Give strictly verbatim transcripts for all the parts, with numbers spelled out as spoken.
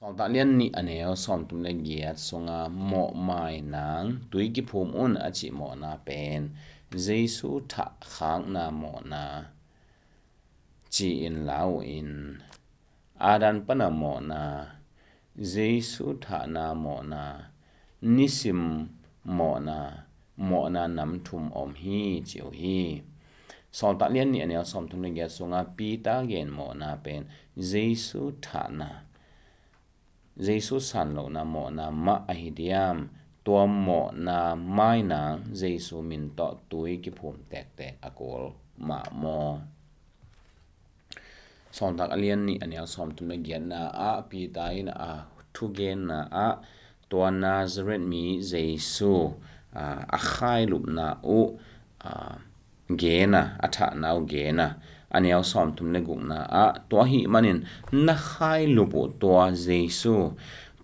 Sawltak lian nih a neu sawmthum le giat sunga mawhmai nang tui kiphum un a cih mawhna pen Jesu thah khakna mawhna ci-in la uh in, Adam pana mawhna, Jesu thahna mawhna, nisim mawhna, mawhna nam thum om hi ci uh hi. Sawltak lian nih a neu sawmthum le giat sunga Peter gen mawhna pen Jesu thahna, Jesu sanlohna mawhna mah ahi diam? Tua mawhna mainang Jesu min tawh tui kiphum tektek a kul mah maw? Sawltak a lian nih a neu sawmthum le giatna ah Peter in a thugenna ah tua Nazareth mi Jesu, a, a khailupna uh, a, gen a, a thahna uh gen a, a neu sawmthum le gukna ah tua ahih manin na khailup uh tua Jesu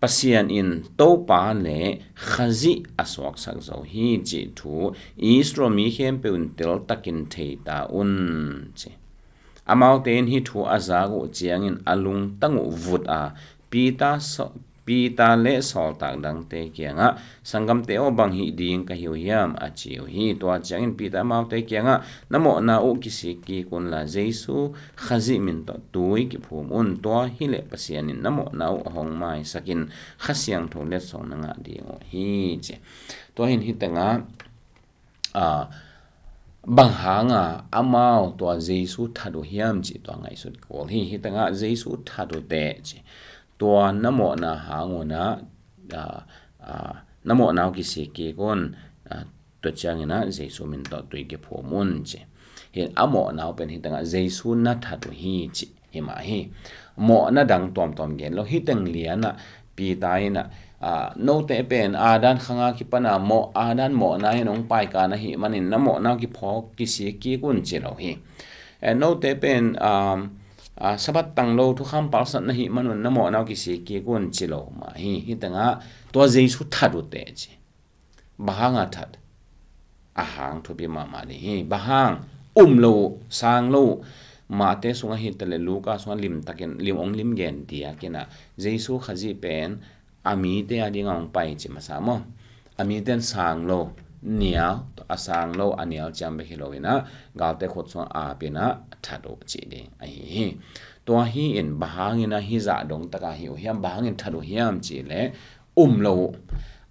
Pasian in Topa le Khazih a suaksak zo hi cih thu Israel mi khempeuh in teltakin thei ta un ci. Amaute in hih thu a zak uh ciangin a lungtang uh vut a, Peter, Peter le sawltak dangte kiangah, "Sanggamte aw, bang hih ding ka hi uh hiam?" a ci uh hi. Tua ciangin Peter amaute kiangah, "Na mawhna uh kisik kik unla, Jesu Khazih min tawh tui kiphum un, tua hileh Pasian in na mawhna uh a hong maisakin Kha Siangtho letsong na ngah ding uh hi," ci. Tua hin hih tengah a, bang hanga amau tua Jesu that uh hiam cih tua ngaihsut kul hi. Hih tengah Jesu that uh teh ci. Tua na mawhna hang unah, a, a, na mawhna uh kisik kik un, a, tua cianginah Jesu min tawh tui kiphum un ci. Hi a mawhna uh pen hih tengah Jesu na that uh hi ci. Hi mah hi. Mawhna dang tuamtuam gen lo. Hih teng lianah Peter inah, a, note pen Adam khanga kipana mawh, Adam mawhna in hong paika na hih manin na mawhna uh kiphawk kisik kik un ci lo hi. E, note pen, um, a, Sabbath tang lo thukham palsat na hih manun na mawhna uh kisik kik un ci lo mah hi. Hih tengah tua Jesu that uh teh ci. Bang hanga that? A hang thupi mahmah ding hi. Bang hang? Um lo uh, sang lo uh. Mate sungah hi ta le Luka sungah limtakin, lim hong lim gen diakinah Jesu Khazih pen a mite a dingah hong pai ci masa maw? A mite in sang lo, nial, a sang lo, a nial ciang bek hi loinah galte khut sungah apinah that uh cih ding ahi hi. Tua hi in bang hanginah hih zah dong taka hi uh hiam, bang hangin that uh hiam cih leh um lo uh.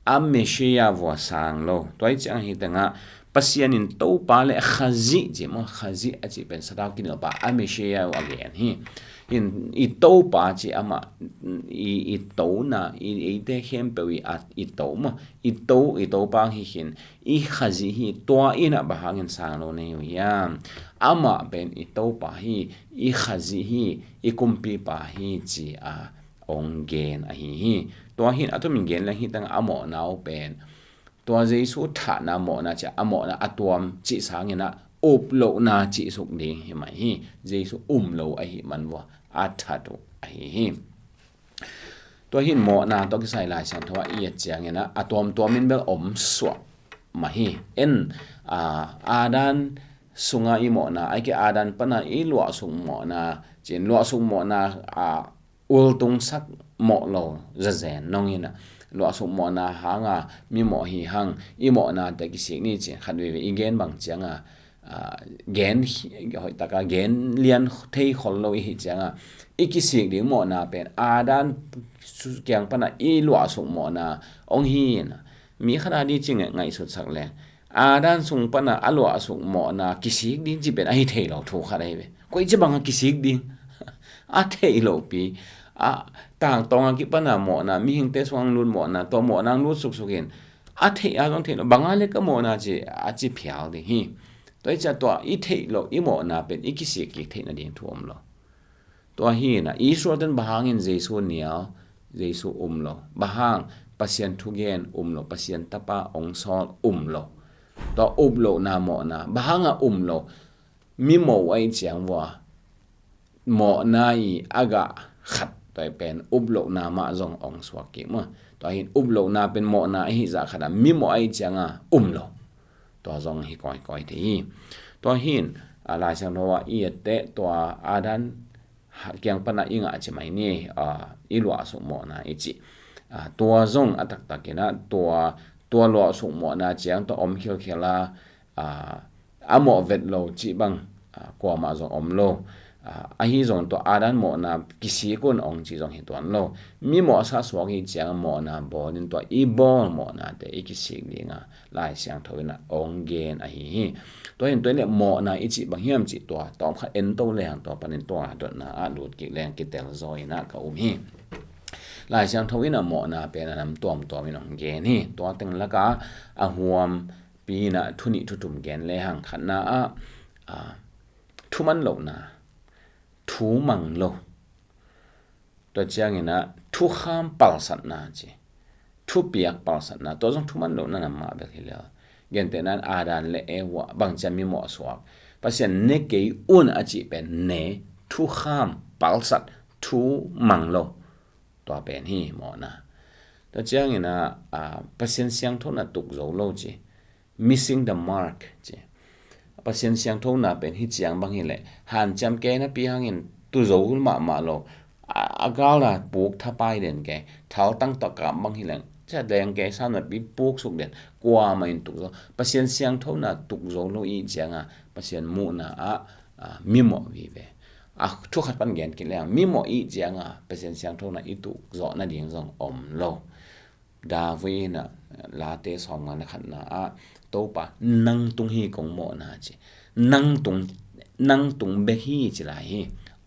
A Messiah vua sang lo. Tua hi ciang hih tengah Pasian in Topa le Khazih ci maw, Khazih a cih pen sathau kinilpa a Messiah uh a gen hi. In i Topa ci amah, i, i tona, i, eite khempeuh i at, i to maw, i to, i Topa hi khin, i Khazih hi, tua inah bang hangin sang lo nei uh hiam? Amah pen i Topa hi, i Khazih hi, i Kumpipa hi ci a hong gen ahi hi. Tua hin a tumin gen leng hih tengah a mawhna uh pen tua Jesu thahna mawhna ci a mawhna a tuam cih sanginah up lohna cih suk ding hi mai hi. Jesu um lo ahi man vua a that uh ahi hi. Tua hin mawhna tawh kisai Lai Siangtho ah i et cianginah a tuamtuamin bel om suak mah hi. En, a, Adam sunga i mawhna, aike Adam pana i luahsuk mawhna, cin luahsuk mawhna, a, ultungsak mawh lo zazen nonginah luahsuk mawhna hanga mi mawh hi hang i mawhna te kisik ni cin khat veve i gen bang cianga, a, gen hoihtaka gen lian thei khol lo i hi cianga i kisik ding mawhna pen Adam kiang pana i luahsuk mawhna hong hi inah mi khat a di cing ngaihsutsak le Adam sung pana a luahsuk mawhna kisik ding ci pen ahi thei lo thu khat ahi ve. Koi ci banga kisik ding? A theih lohpi. A, tangtawnga kipana mawhna, mihingte sungah lut mawhna, tua mawhna lut suksuk in a theih a zong theih lo. Banga le ka mawhna ci a ci phial ding hi. Tua hi ciah tua i theih loh i mawhna pen i kisik kik theih nading thu om lo. Tua hi inah Israel ten bang hangin Jesu nial, Jesu um lo? Bang hang? Pasian thugen um lo, Pasian tapa hong sawl um lo. Tua up lohna mawhna bang hanga um lo? Mimo uh ahi ciang vua mawhna i a gah khat tua i pen up lohna mah zong hong suak kik maw? Tua hin up lohna pen mawhna ahi zah khatah mimo ahi cianga um lo. Tua zong hi kawikawi thei hi. Tua hin, a, Lai Siangtho ah i et teh tua Adam kiang pana i ngah ci mai ni, a, i luahsuk mawhna i cih. A, tua zong a taktakin ah tua, tua luahsuk mawhna ciang tua om khilkhil a, a, a mawh vet lo cih bang, a, kuamah zong om lo. A, ahi zong tua Adam mawhna kisik un ong cih zong hi tuan lo. Mi mawhsa suak hi ciang mawhna bawlin tua i bawl mawhnate i kisik dinga Lai Siangtho in ah ong gen ahi hi. Tua hin tua in le mawhna i cih bang hiam cih tua tawm khat en to lehang tua panin tua dotna ah lut kik lehang kitel zaw in ah ka um hi. Lai Siangtho in ah mawhna pen a nam tuamtuam in ong gen hi. Tua teng laka a huam pi in ah thu nih thu thum gen lehang khatna ah, a, thu man lohna, thu mang lo. Tua ciangin ah thukham palsatna ci. Thupiak palsatna. Tua zong thu man lohna nam mah bek hi lel. Gentehna in Adam le Eva bang ciang mi mawh suak. Pasian ne kei un a cih pen ne, thukham palsat, thu mang lo. Tua pen hi mawhna. Tua ciangin ah, a, Pasian siangthona tuk zo lo ci. Missing the mark ci. Pasian siangthona pen hi ciang bang hi leh hanciam kei napi hangin tu zo mahmah lo. A, a gala puk thapai den kei. Thaltang tawh kap bang hi leng cia deng kei sam napi puk suk den. Kuamah in tuk zo. Pasian siangthona tuk zo lo i cianga Pasian muhna ah, a, mi mawh vive. A, thu khat pan gen kik leng mi mawh i cianga Pasian siangthona i tuk zawh nading zong om lo. David in ah Late sawmnga na khatna ah Topa nang tung hi kong mawhna ci. Nang tung, nang tung bek hi ci lai hi.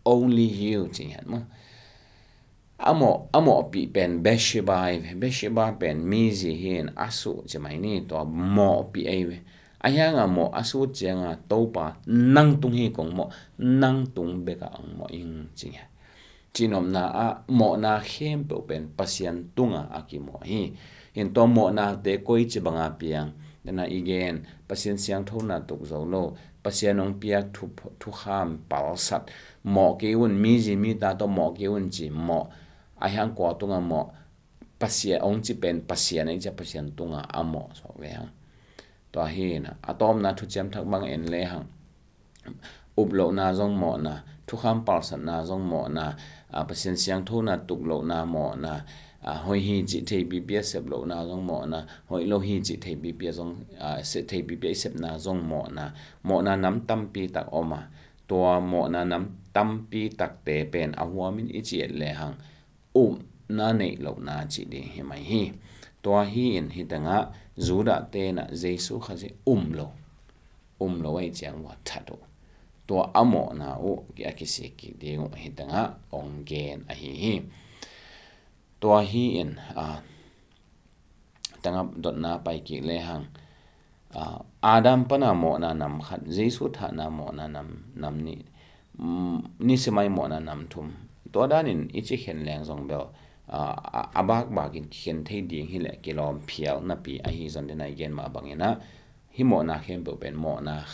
Only you ci hian maw. A mawh, a mawhpih pen Bathsheba hi ve. Bathsheba pen mizi hi in a suh ci mai ni tua mawhpih ei ve. A hianga mawh a sut cianga Topa nang tung hi kong mawh, nang tung beka ong mawh ing ci nge. Cinopna ah mawhna khempeuh pen Pasian tunga a kimawh hi. Hin tua mawhnate koi ci banga piang dena i gen Pasian siangthona tuk zo lo. Pasian ong piak thu, thukham palsat. Mawh kei un, mizi mita tawh mawh kei un ci mawh. A hiang kua tunga mawh. Pasian ong ci pen Pasian ei cia Pasian tunga a mawh suak ve hang. Tua hi na a tawmna thuciam thak bang en le hang. Up lohna zong mawhna, thukham palsatna zong mawhna, a, Pasian siangthona tuk lohna mawhna, a, hoih hi cih thei pipi a sep lohna zong mawhna, hoih lo hi cih thei pipi a zong, a, se-, thei pipi a i sepna zong mawhna, mawhna nam tampi tak om a, tua mawhna nam tampi takte pen a huamin i ciet le hang, upna neih lohna cih ding hi mai hi. Tua hi in hi tengah Judah tenah Jesu Khazih um lo. Um lo ei ciang ua that uh. Tua a mawhna uh a kisik kik ding uh hi tengah ong gen ahi hi. Tua hi in, a, tengah dotna pai kik le hang. A, Adam pana mawhna nam khat, Jesu thahna mawhna nam, nam nih, mm, nisimai mawhna nam thum. Tua danin i ci khen leng zong bel, a, a, a bakbakin khen thei ding hi leh kilawm phial napi ahi zon dena i gen mah bangin ah, hi mawhna khempeuh pen mawhna,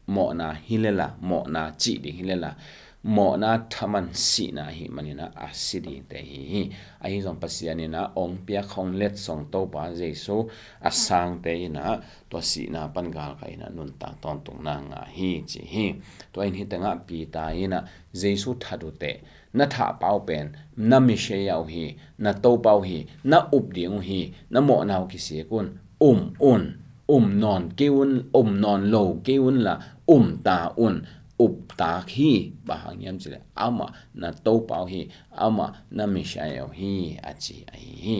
mawhna hi lela, mawhna cih ding hi lela, mawhna thaman sihna ahi manin ah a si dingte hi hi. Ahi zong Pasian in ah ong piak hong letsong Topa Jesu a sangte in ah tua sihna pan galkah in ah nuntak tawntungna ngah hi ci hi. Tua in hi tengah Peter in ah Jesu that uh teh, na thahpa uh pen na Messiah uh hi, na Topa uh hi, na up ding uh hi, na mawhna uh kisik un, um un, um nawn kei un, um nawn lo kei un la, um ta un, up tak hi. Bang hang hiam cih leh amah na Topa uh hi, amah na Messiah uh hi, a ci ahi hi.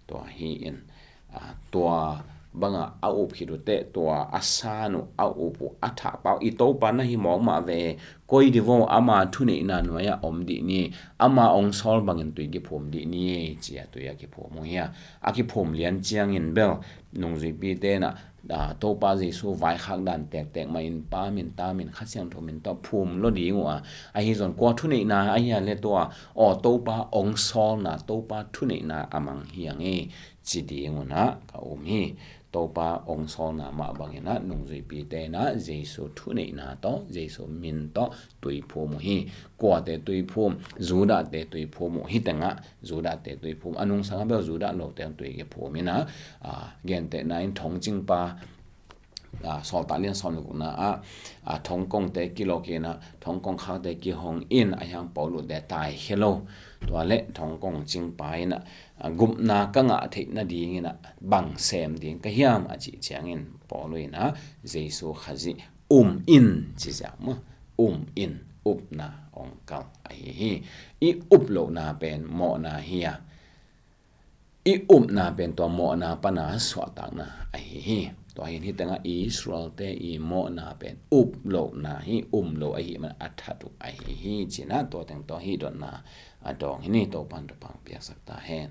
Tua hi in, a, tua banga a up khit uh teh, tua a san uh, a up uh, a thahpa uh, i Topa na hi mawk mah ve, koi di vo, ama thuneihna nuai-ah om dih ni, ama ong sawl bangin tui kiphum dih ni, ci a tui a kiphum uh hi a. A kiphum lian ciangin bel, nungzuipite in ah, a, Topa Jesu vaikhak dan tektek mah in Pa min, Ta min, Kha Siangtho min tawh phum lo ding uh a. Ahi zon kua thuneihna ahi a le tua, aw Topa ong sawlna, Topa thuneihna a mang hi ang e, ci ding un ah ka um hi. Topa ong sawlna mah bangin ah nungzuipite in ah Jesu thuneihna tawh, Jesu min tawh tui phum uh hi. Kuate tui phum, Judahte tui phum uh hi tengah, Judahte tui phum. A nungsang a bel Judah lote tui kiphum in ah, a, gentehna in thongcingpa a, Sawltak lian sawm le gukna ah, a, thongkongte kilok in ah, thongkong khakte kihong in, a hiang Paulu te taikhia lo. Tua le thongkong cingpa in ah, a, gupna ka ngah theih nadingin ah bang sem ding ka hiam a cih ciangin Paulu in ah, Jesu Khazih um in ci ziau maw, um in, upna ong kal ahi hi. I up lohna pen mawhna hi a, i upna pen tua mawhna pana suahtakna ahi hi. Tua hi in hih tengah Israel te i mawhna pen up lohna hi, um lo ahi man a that uh ahi hi. Ci in ah tua teng tawh hih dotna a dawng hi ni. Topan thupha piaksak ta hen.